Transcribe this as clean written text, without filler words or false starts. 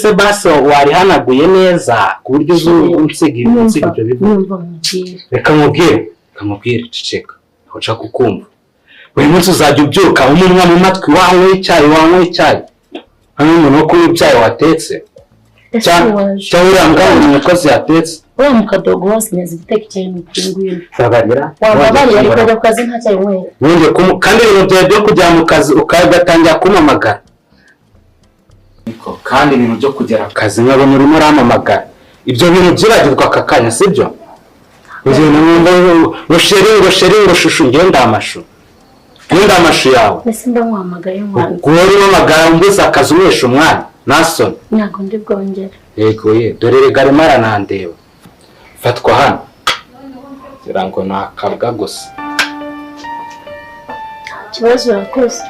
Se basi warihanaguye neza ku buryo uzi unsiga Nyumva, unsiga ibyo bivuga? Nyumva nkubwire. Reka nkubwire, reka nkubwire, ceceka, ntabwo nshaka kukumva. Buri munsi uzajya ubyuka umunwa mu matwi, wanyweye icyayi, wanyweye icyayi. Hano umuntu wo kunywa icyayi watetse Ese waje cyangwa uriya mbwa ni umukozi yatetse? Uriya mukadogo wose neza guteka icyayi ni ukuri, ngwino. Babarira. Wambabariye ariko ajya ku kazi nta cyayi unyweye. Wongeye kandi ibintu byawe byo kujya mu kazi ugatangira kumpamagara. Niko, kandi ibintu byo kugera ku kazi nkabona urimo urampamagara, ibyo bintu byibagirwa aka kanya, sibyo? Ugenda mwumva ngo chéri, ngo chéri, ngo chouchou. Ngenda amashu, ngenda amashu yawe. Mbese mba nkuhamagaye nkwanze? Guhora umpamagara umbuza akazi, umwesha umwanya, nta soni. Ntabwo ndi bwongere. Yego ye, dore rega arimo aranandeba. Fatwa hano ngira ngo ni akabwa gusa. Nta kibazo, urakoze.